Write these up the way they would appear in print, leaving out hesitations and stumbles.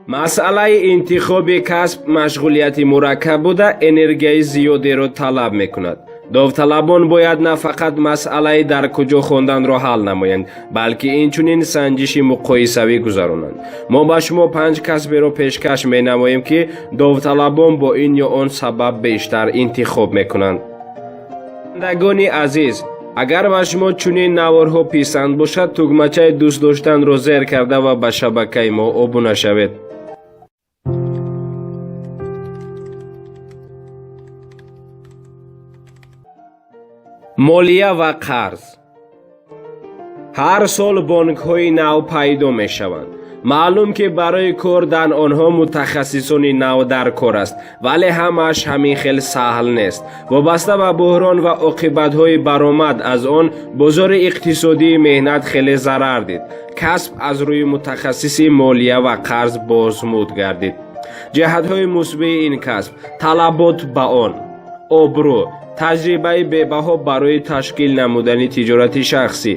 Масъалаи интихоби касб машғулияти мураккаб буда, энергияи зиёдеро талаб мекунад. Довталабон бояд на фақат масъалаи дар куҷо хонданро ҳал намоянд, балки инчунин санҷиши муқоисавӣ гузаронанд. Мо ба шумо панҷ касберо пешкаш менамоем, ки довталабон бо ин ё он сабаб бештар интихоб мекунанд. Бинандагони азиз, агар ба шумо чунин наворҳо писанд бошад, тугмачаи дӯст доштанро зер карда ва ба шабакаи мо обуна шавед. Молия ва қарз. Ҳар сол бонкҳои нав пайдо мешаванд. Маълум, ки барои кор дар онҳо мутахассисони нав дар кор аст, вале ҳамааш ҳамин хел саҳл нест. Вобаста ба буҳрон ва оқибатҳои баромад аз он, бозори иқтисодии меҳнат хеле зарар дид. Касб аз рӯи мутахассиси молия ва қарз бозмуд гардид. Ҷиҳатҳои мусбии ин касб: талабот ба он, обрӯ, таҷрибаи бебаҳо барои ташкил намудани тиҷорати шахсӣ.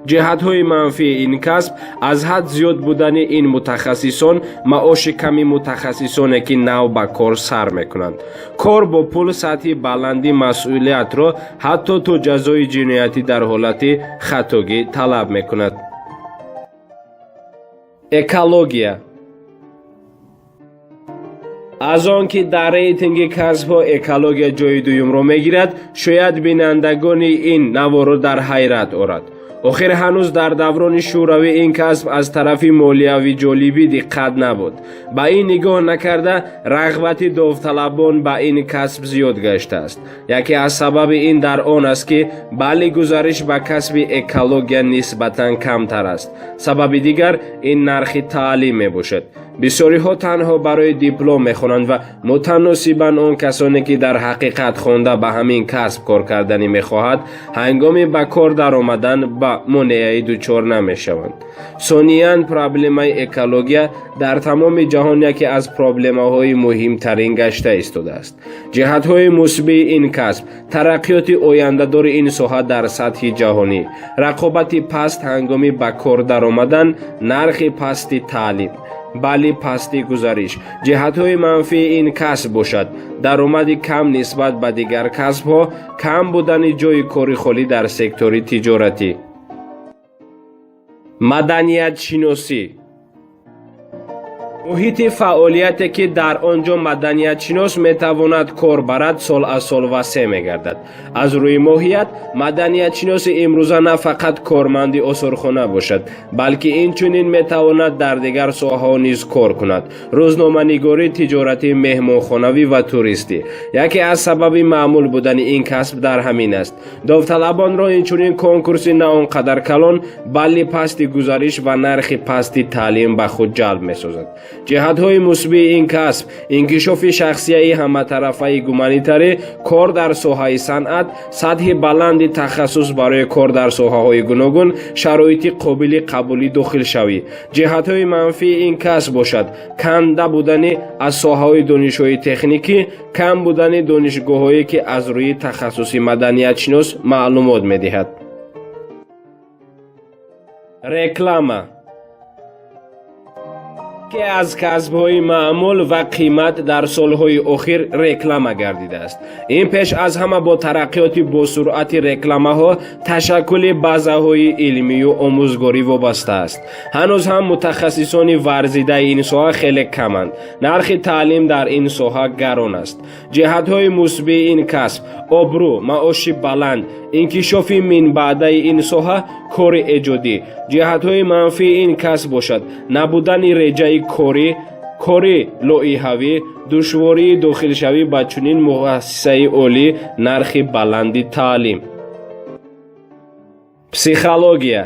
Ҷиҳатҳои манфии ин касб: аз ҳад зиёд будани ин мутахассисон, маоши ками мутахассисоне, ки нав ба кор сар мекунанд, кор бо пул, сатҳи баланди масъулиятро, ҳатто то ҷазои ҷиноятӣ дар ҳолати хатогӣ талаб мекунад. Экология. Аз он ки дар рейтинги касбҳо экология ҷои дуюмро мегирад, шояд бинандагони ин наворо дар ҳайрат орад. Охир ҳанӯз дар даврони шӯравӣ ин касб аз тарафи молиявӣ ҷолиби диққат набуд. Ба ин нигоҳ накарда, рағбати довталабон ба ин касб зиёд гаштааст. Яке аз сабаби ин дар он аст, ки балли гузариш ба касби экология нисбатан камтар аст. Сабаби дигар ин нархи таълим мебошад. Бисёриҳо танҳо барои диплом мехонанд ва мутаносибан он касоне, ки дар ҳақиқат хонда ба ҳамин касб кор карданӣ мехоҳад, ҳангоми ба кор даромадан ба монеаи дучор намешаванд. Сониян, проблемаи экология дар тамоми ҷаҳон яке аз проблемаҳои муҳимтарин гашта истодааст. Ҷиҳатҳои мусбии ин касб: тараққиёти ояндадори ин соҳа дар сатҳи ҷаҳонӣ, рақобати паст ҳангоми ба кор даромадан, нархи пасти таълим, балли пасти гузариш. Ҷиҳатҳои манфии ин касб бошад: даромади кам нисбат ба дигар касбҳо, кам будани ҷойи кори холӣ дар сектори тиҷоратӣ. Маданиятшиносӣ. Муҳити фаъолияте, ки дар он ҷо маданиятшинос метавонад кор барад, сол аз сол васеъ мегардад. Аз рӯи моҳият, маданиятшиноси имрӯза на фақат корманди осорхона бошад, балки инчунин метавонад дар дигар соҳаҳо низ кор кунад: рӯзноманигорӣ, тиҷоратӣ, меҳмонхонавӣ ва туристӣ. Яке аз сабаби маъмул будани ин касб дар ҳамин аст. Довталабонро инчунин конкурси на он қадар калон, балли пасти гузариш ва нархи пасти таълим ба худ ҷалб месозад. Ҷиҳатҳои мусбии ин касб: инкишофи шахсияи ҳаматарафаи гуманитарӣ, кор дар соҳаи санъат, сатҳи баланди тахассус барои кор дар соҳаҳои гуногун, шароити қобили қабули дохилшавӣ. Ҷиҳатҳои манфии ин касб бошад: канда будани аз соҳаҳои донишҳои техникӣ, кам будани донишгоҳҳое, ки аз рӯи тахассуси маданиятшинос маълумот медиҳад. Реклама. Яке аз касбҳои маъмул ва қимат дар солҳои охир реклама гардидааст. Ин пеш аз ҳама бо тараққиёти босуръати рекламаҳо, ташаккули базаҳои илмию омӯзгорӣ вобаста аст. Ҳанӯз ҳам мутахассисони варзидаи ин соҳа хеле каманд. Нархи таълим дар ин соҳа гарон аст. Ҷиҳатҳои мусбии ин касб: обрӯ, маоши баланд, инкишофи минбаъдаи ин соҳа, кори эҷодӣ. Ҷиҳатҳои манфии ин касб бошад: набудани реҷаи корӣ, кори лоиҳавӣ, душвории дохилшавӣ ба чунин муассисаи олӣ, нархи баланди таълим. Психология.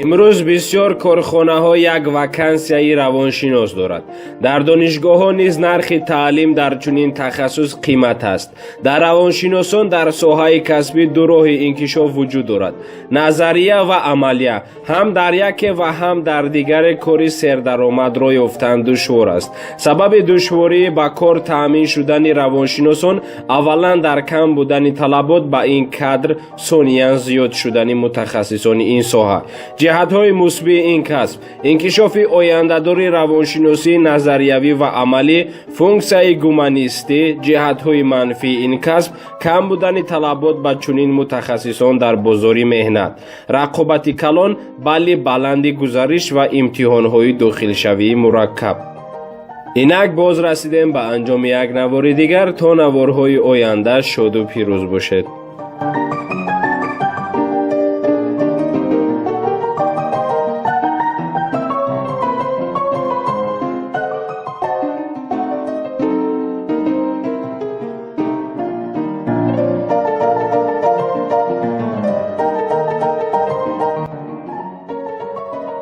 Имрӯз бисёр корхонаҳо як вакансияи равоншинос дорад. Дар донишгоҳҳо низ нархи таълим дар чунин тахассус қимат аст. Дар равоншиносон дар соҳаи касбӣ ду роҳи инкишоф вуҷуд дорад: назария ва амалия. Ҳам дар яке ва ҳам дар дигаре кори сердаромадро ёфтан душвор аст. Сабаби душвории ба кор таъмин шудани равоншиносон аввалан дар кам будани талабот ба ин кадр, сониян зиёд шудани мутахассисони ин соҳа. Ҷиҳатҳои мусбии ин касб: инкишофи ояндадори равоншиносии назариявӣ ва амалӣ, функсияи гуманистӣ. Ҷиҳатҳои манфии ин касб: кам будани талабот ба чунин мутахассисон дар бозори меҳнат, рақобати калон, балли баланди гузариш ва имтиҳонҳои дохилшавии мураккаб. Инак боз расидем ба анҷоми як навори дигар. То наворҳои оянда шоду пирӯз бошед.